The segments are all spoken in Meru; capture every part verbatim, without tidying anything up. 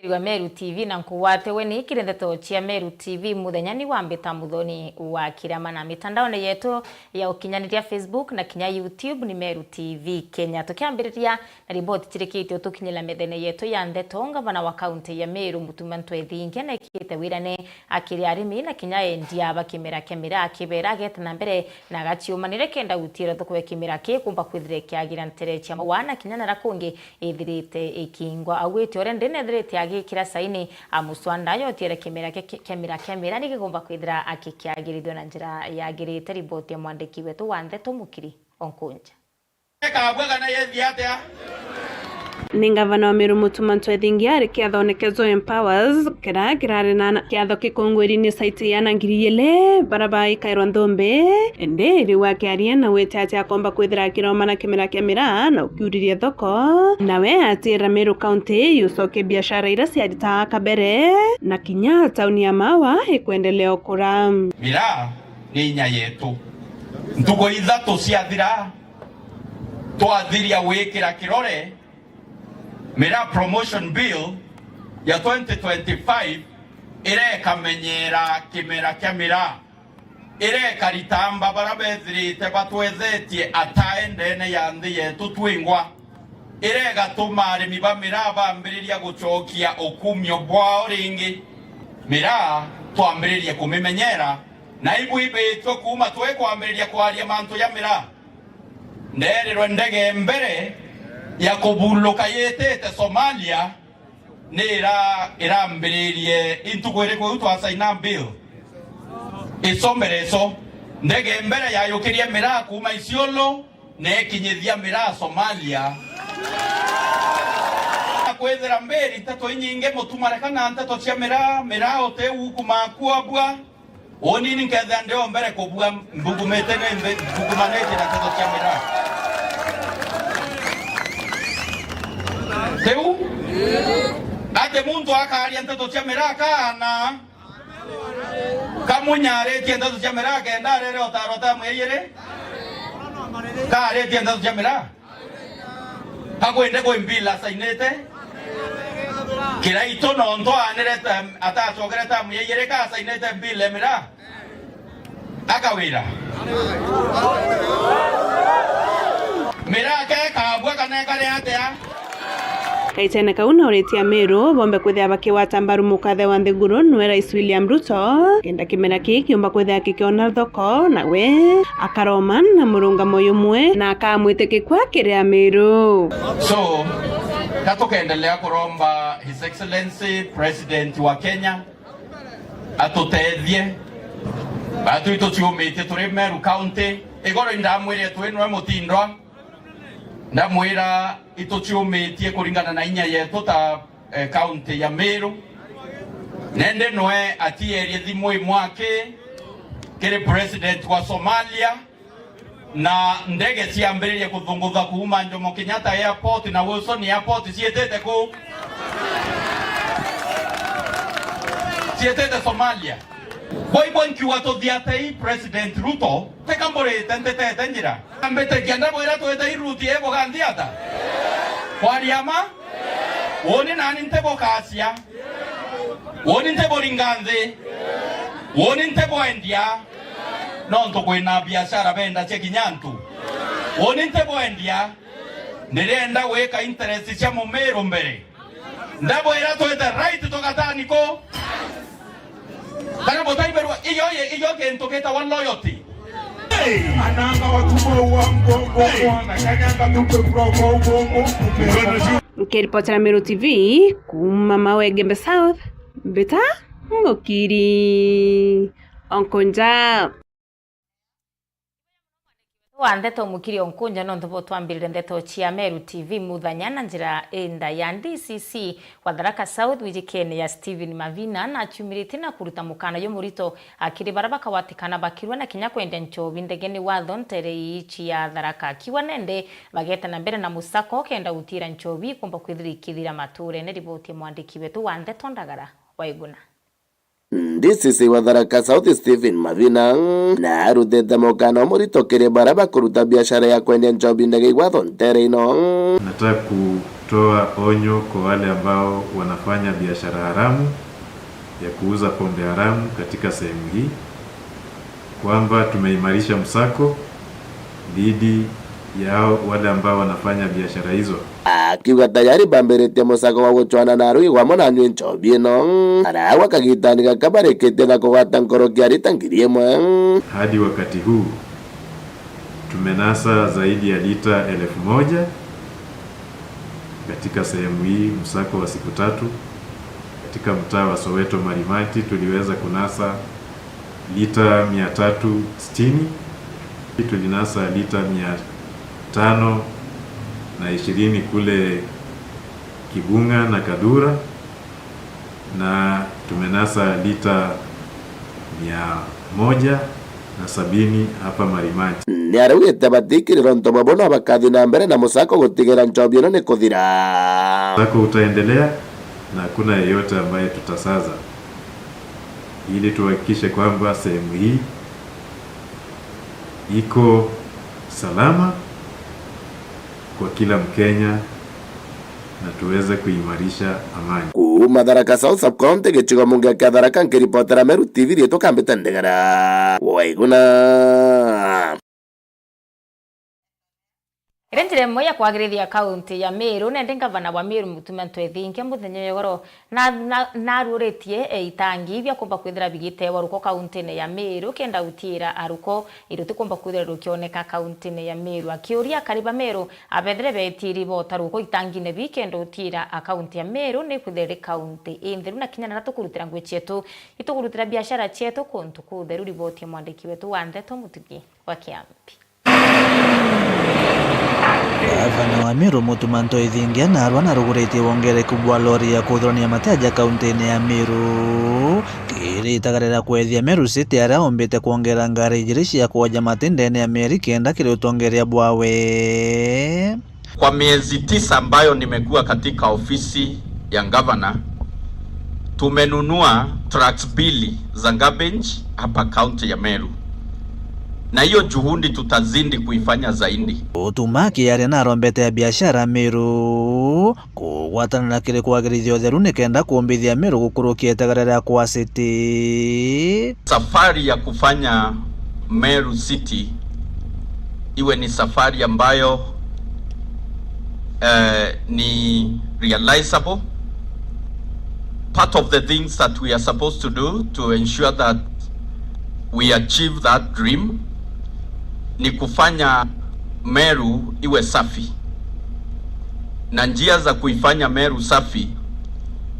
Rwa Meru T V na nkugwate weni kiri ndeto cia Meru T V muthenya ni wa mbita Muthoni wa Kirama na mitandaone yetu ya ukinyaniria Facebook na kinya YouTube ni Meru T V Kenya. Tukiambiriria na riboti cirikite utukinyira methene yetu ya ndeto, ngavana wa kaunti ya Meru Mutuma Ntwethingia nekite wirane akiri arimi na kinya endia ba kimera kia miraa akibera agete na mbere na agaciumanire kenda gutiira thoko ya kimera ki kumba kwithira ikiagira ntere cia maua na kinya nara kungi ithirite ikingwa. Augite uria ndi nethirite agikira saini a muswanda yotiere kimera kia, kia miraa kia miraa ni gigumba kwithira akikiagirithua na njira yagirite. Riboti ya mwandiki wetu wa ndeto Mukiri Onkunja. Ekabua kana yethi atia? Ni ngavana wa Meru Mutuma Ntwethingia ari kiathonekezo Empowers, kira kirari na kiatho kikungwiri ni saiti ya na ngiri igiri, bara baikairwa nthumbi. Indi riu akiaria na wite ati akomba kwithira akiroma na kimera kia miraa na ukiuririe thoko, nawe atira Meru County yucoke biashara iria ciaritaga kabere, na kinya tauni ya Mawa ikwendelea ukura. Miraa ni inya yetu. Ntuku ithatu ciathira, twathiria gwikira kirore, Miraa Promotion Bill ya twenty twenty-five irekamenyera kimera kia miraa, irekarita amba bara bethirite batwethetie atae ndene ya nthi yetu twingwa, iregatuma arimi ba miraa bambiriria gucokia ukumio bwao ringi. Miraa twambiririe kumimenyera, na ibu ibitwe kuuma twikwambiriria kwaria mantu ja miraa. Nderirwe ndege mbere ya kuburuka yitite Somalia ni ira-, irambiririe. Intuku iriku iu twasaina bill? Ico mbere ico. Ndege mbere yayukirie miraa kuuma Isiolo na ikinyithia miraa Somalia. Kwithira mbiri nteto inyingi mutumareka na nteto cia miraa, miraa uti ukumakua bua. Uni ni nkethira ndi o mbere kubua mbugumite ni mbe-, mbugumanite na nteto cia miraa. Tiu? Ati muntu akaria nteto cia miraa kaana, kamunyaritie nteto cia miraa kenda arere utaro tamu ya ijiri? Kaaritie nteto cia miraa? Ka kwende kwi bill asainite? Kiraitu nontu aanire tam-, atacokere tamu ya ijiri ka asainite bill ya miraa? Akawira. Miraa ke kabua kana ekare atia? Kaitene kau na uritie Amiru bombe kwithia bakigwata mbaru mukathe wa nthiguru nwe Rais William Ruto, kenda kimera kii kiumba kwithia kikiona thoko, nawe akaroma na murungamo jumwe na akamwitikikua kiri Amiru. So, ka tukendelea kuromba His Excellency President wa Kenya atutethie. Batu ituciumitie turi Meru County. Igoro indamwire twi nwe mutindwa. Ndamwira ituciumitie kuringana na inya yetu ta, eh, county ya Meru. Nende nwe atierie thimu imwaki kiri president wa Somalia, na ndege ciambiririe kuthungutha kuuma Jomo Kenyatta Airport na Wilson Airport ciitite ku? Ciitite Somalia. Kwa hivyo nkiuga tuthiatei President Ruto, teka mburite ntitete njira. Ambitikia ndabwira twitei route ibuganthi ata? Kwaria ma? Uni nani ntibukacia. Uni ntiburinga nthi. Uni ntibwendia. Nontu kwina biashara bendacia kinya antu. Uni ntibwendia. Ndirenda gwika interest cia Mumiru mbere. Ndabwira twite right tugatani ku? Kana butaiberwa iyo, iyo kintu gitagwa loyalty. Ananga watumwa wa mgongo mwana, kanyanga tupe promo ugongo. Nkiripotera Meru T V kuuma Mawa Igembe South, mbita Mukiri Onkunja. Wa ndeto Mukiri Onkunja nontu butwambirire ndeto cia Meru T V muthanya na njira indaya. D C C wa Tharaka South wijikene ya Stephen Mavina naciumiritie na kuruta mukana jumurito akiri bara bakagwatikana bakirwa na kinya kwendia nchobi ndegeni watho ntere iici ya Tharaka, akiuga nende bageta na mbere na musako kenda gutira nchobi ikumba kwithira ikithira maturene. Riboti ya mwandiki wetu wa ndeto Ndagara Waiguna. D C C wa Tharaka South Stephen Mathina narutite mukana umurito kiri baria bakuruta biashara ya kwendia nchobi ndege igwatho ntere ino. Nataka kutoa onyo kwa wale ambao wanafanya biashara haramu ya kuuza pombe haramu katika sehemu hii, kwamba tumeimarisha msako dhidi ya hao wale ambao wanafanya biashara hizo. Akiuga tayari bambiritie musako wa gucwana na arui gwamwe na anywi nchobi ino, aragwa kagitani gaka barikitie na kugwata nkoroki ya lita ngiri imwe. Hadi wakati huu, tumenasa zaidi ya lita elfu moja katika sehemu hii, msako wa siku tatu. Katika mtaa wa Soweto Marimati, tuliweza kunasa lita mia tatu sitini, tulinasa lita mia tano na ishirini kule Kibunga na Kadhura, na tumenasa lita mia moja na sabini hapa Marimati. Niaraugite batikirira untu bwabo no bakathi na mbere na musako gutigira nchobi ino ni kuthira. Msako utaendelea na hakuna yeyote ambaye tutasaza, ili tuhakikishe kwamba sehemu hii iko salama kwa kila Mkenya na tuweze kuimarisha amani. Kuuma Tharaka South Sub-County, gicigo mbunge kia Tharaka, nkiripotera Meru T V, riitwa Kambita Ndegara Waiguna. Iri njira imwe ya kwagirithia kaunti ya Meru, nende ngavana wa Meru Mutuma Ntwethingia muthenya uyu goro na, na, naruuritie, e, itangi bia kumba kwithira bigitewa ruko kauntine ya Meru, kenda utiira aruko iruti kumba kwithira rukioneka kauntine ya Meru. Akiuria akari ba Meru abethire beetiiri bota ruko itangine bi kenda utiira a kaunti ya Meru ni kwithira iri kaunti intheru na kinya na tukurutira ngui cietu, itukurutira biashara cietu kuntu kutheru. Riboti ya mwandiki wetu wa ndeto Mutugi wa Kiambi. Gavana wa Meru Mutuma Ntwethingia naarua naruguritie wongereku bwa lori ya kuthurania mataja kauntine ya Meru, kiri itagara ria kwethia Meru City aria ombite kwongera ngari ijiri cia kwoja mati ndene ya mieri kenda kiri utongeria bwawe. Kwa miezi tisa ambayo nimekuwa katika ofisi ya gavana, tumenunua trucks mbili za garbage hapa kaunti ya Meru, na hiyo juhudi tutazidi kuifanya zaidi. Utuma akiaria na arombete ya biashara Meru kugwatana na kiri kwagirithia utheru nikenda kumbithia Meru gukurukia itagara ria kwa City. Safari ya kufanya Meru City iwe ni safari ambayo, eh, ni realizable. Part of the things that we are supposed to do to ensure that we achieve that dream ni kufanya Meru iwe safi, na njia za kuifanya Meru safi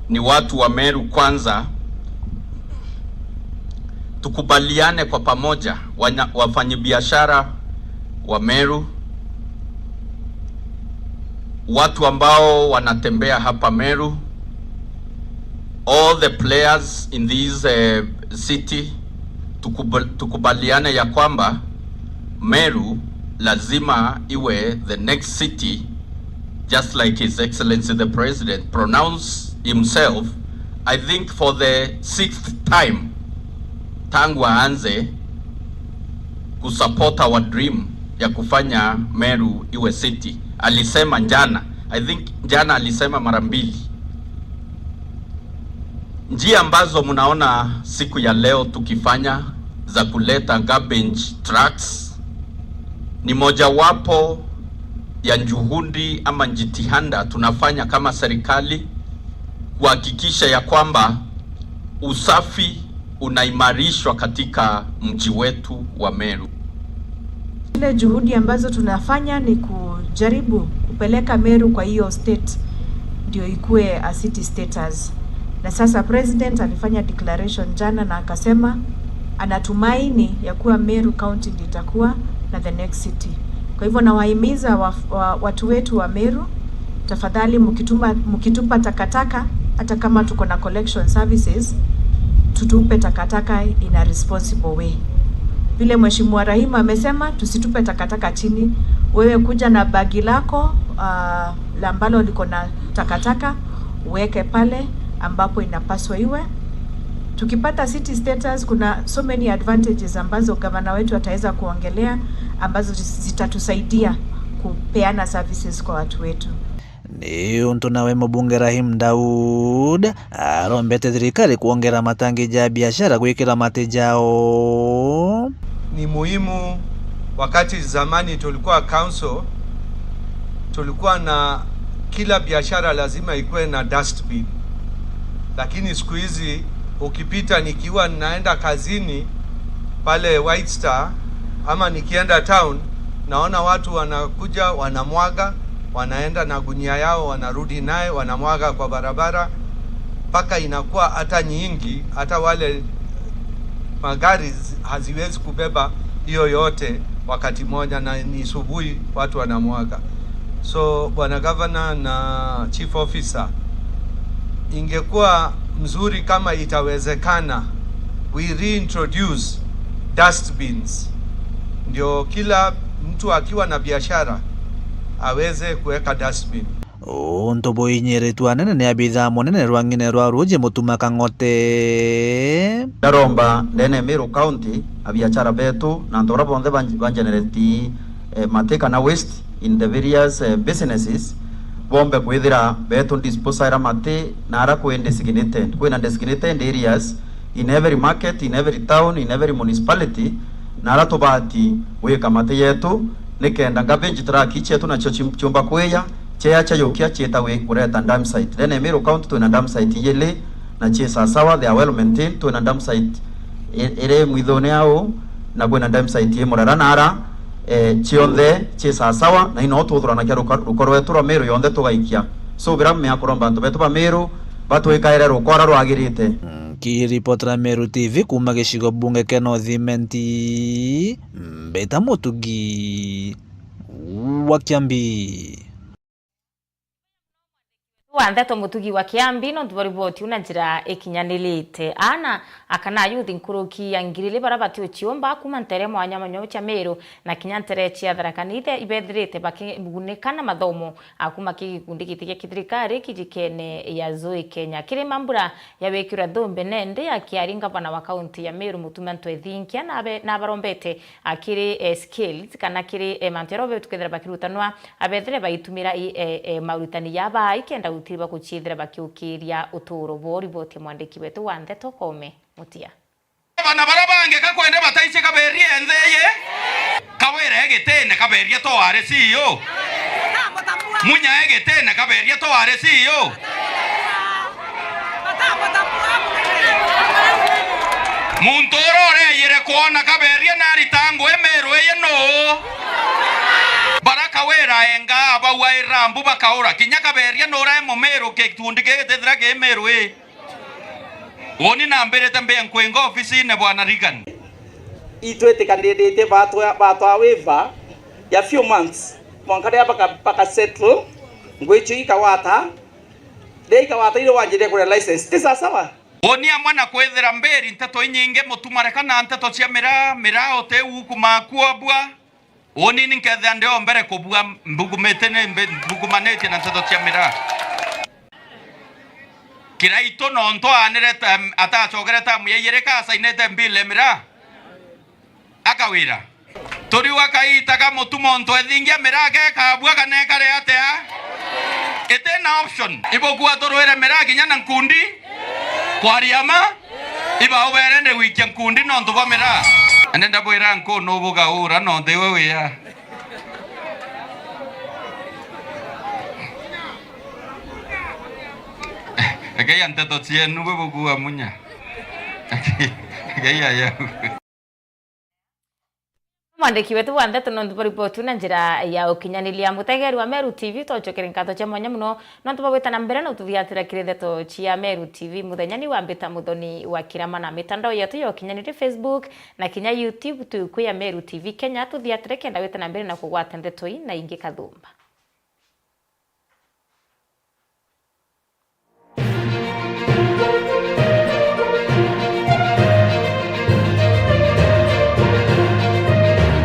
ni watu wa Meru kwanza tukubaliane kwa pamoja, wanya-, wafanyabiashara wa Meru, watu ambao wanatembea hapa Meru, all the players in this, eh, city, tukubal-, tukubaliane ya kwamba Meru lazima iwe the next city, just like His Excellency the President pronounced himself, I think for the sixth time tangu aanze kusupport our dream ya kufanya Meru iwe city. Alisema jana, I think jana alisema mara mbili. Njia ambazo mnaona siku ya leo tukifanya za kuleta garbage trucks ni mojawapo ya juhudi ama jitihada tunafanya kama serikali kuhakikisha ya kwamba usafi unaimarishwa katika mji wetu wa Meru. Zile juhudi ambazo tunafanya ni kujaribu kupeleka Meru kwa hiyo state ndio ikue a city status. Na sasa president alifanya declaration jana na akasema anatumaini ya kuwa Meru County ndio itakuwa na the next city. Kwa hivyo nawahimiza wa, wa, watu wetu wa Meru, tafadhali mkituma, mkitupa takataka, hata kama tuko na collection services, tutupe takataka in a responsible way. Vile Mheshimiwa Rahima amesema, tusitupe takataka chini. Wewe kuja na bagi lako, ah, la ambalo liko na takataka, uweke pale ambapo inapaswa iwe. Tukipata city status, kuna so many advantages ambazo gavana wetu ataweza kuongelea, ambazo zitatusaidia kupeana services kwa watu wetu. Ni untu nawe mubunge Rahim Daud arombete thirikari kuongera matangi ja biashara gwikira mati jao. Ni muhimu. Wakati zamani tulikuwa council, tulikuwa na kila biashara lazima ikuwe na dustbin, lakini siku hizi ukipita, nikiwa naenda kazini pale White Star ama nikienda town, naona watu wanakuja, wanamwaga, wanaenda na gunia yao, wanarudi naye, wanamwaga kwa barabara, mpaka inakuwa hata nyingi, hata wale magari zi-, haziwezi kubeba hiyo yote wakati moja, na ni asubuhi watu wanamwaga. So, Bwana Governor na Chief Officer, ingekuwa mzuri kama itawezekana, we reintroduce dustbins. Ndio kila mtu akiwa na biashara aweze kuweka dustbin. Untu buinyiritue anene ni abithaa munene rwa ng'ine rwa ruuji Mutuma Kang'ote. Ndaromba ndene ya Meru County, abiachara betu na antu baria bonthe ban-, bangenereti, eh, mati kana waste in the various, eh, businesses, bombe kwithira betu disposaira mati na ara kwi designated. Kwina designated areas in every market, in every town, in every municipality, na ara tubati gwika mati yetu, nikenda garbage truck cietu nacio ci-, ciumba kwiya, cieya ciajukia ciita wi-, kureta dump site. Then Meru County twina dump site ijili na cii sasawa, they are well maintained. Twina dump site i-, iri mwithone au, na kwina dump site i Murara nara, eh, cionthe cii sasawa, na ino tuthuranagia ruka-, ruko rwetu rwa Meru yonthe tugaikia. So, bira mmea kuromba antu betu ba Meru batwikaire ruko uria rwagirite. Nkiripotera Meru T V kuuma gicigo bunge kia North Imenti, Mbita Mutugi wa Kiambi. Wa ndeto Mutugi wa Kiambi, nontu bwa riboti iu na njira ikinyanirite. Aana akana ayuthi nkuruki ya ngiri ili baria batiuciumba kuuma nteere mwanya mwanya cia Meru na kinya nteere cia Tharaka Nithi ibethirite bakigunika na mathomo a kuuma ki gikundi giti gia kithirikari kijikene ya Zoe Kenya. Kiri mambura ya wikirwa thumbe nende akiari ngavana wa kaunti ya Meru Mutuma Ntwethinkia nabe-, nabarombete akiri, eh, skills kana kiri, eh, mantu jaria betu kethira bakirutanwa abethire baitumira i, eh, eh, maurutani jaba ikenda gutiri bagucithira bakiukiria uturo bwao. Riboti ya mwandiki wetu wa ndeto Kome Mutia. Bana bara bangi kakwende bataici kaberia enthe ye. Kawira egitene kaberia to wari C E O. Munya egitene kaberia to wari C E O. Muntu ura ureyire kwona kaberia narita ngui Meru iyi nuu? Bara Kawira enga bau aira mbu bakaura. Kinya kaberia nura e Mumiru, gikundi gigitithira ki Meru ii. Uuni nambirite mbie nkwinga ofisine, Bwana Reagan. Itwitikaniritie batwa-, batwa waiver ya few months, mwanka riria baka-, baka settle, ngui icio ikawata, riria ikawata irio wanjirie kuria license. Ti sasawa? Uuni amwe na kwithira mbiri nteto inyingi, Mutuma reka na nteto cia miraa, miraa uti ukumakuobua. Uuni ni nkethira ndi o mbere kubua, mbugumite ni mbi-, mbugumanitie na nteto cia miraa. Kiraitu nontu aanire ta-, atacokere tamu ya ijiri ka asainite bill ya miraa? Akawira. Turiuga kaita ka Mutuma Ntwethinkia miraa gekabua kana ekare atia? Iti na option. Ibukua turwire miraa kinya na nkundi? Kwaria ma? Iba ubere ndi gwikia nkundi nontu bwa miraa. Ende ndabwira nkuu nubugaura nontu iwe wia. Ekei ya nteto cienu bwe bukua munya. Ekei ya yau. Mwandiki wetu wa ndeto nontu bwa riboti na njira ya ukinyaniria. Mutegeri wa Meru T V, twacokere nkatho cia mwanya muno nontu bwa gwita na mbere na ututhiatira kiri ndeto cia Meru T V. Muthenya ni wa Mbita Muthoni wa Kirama na mitandao yetu ya ukinyaniria, Facebook na kinya YouTube, twikwi ya Meru T V Kenya. Tuthiatire kenda gwita na mbere na kugwata ndeto ii na ingi kathumba.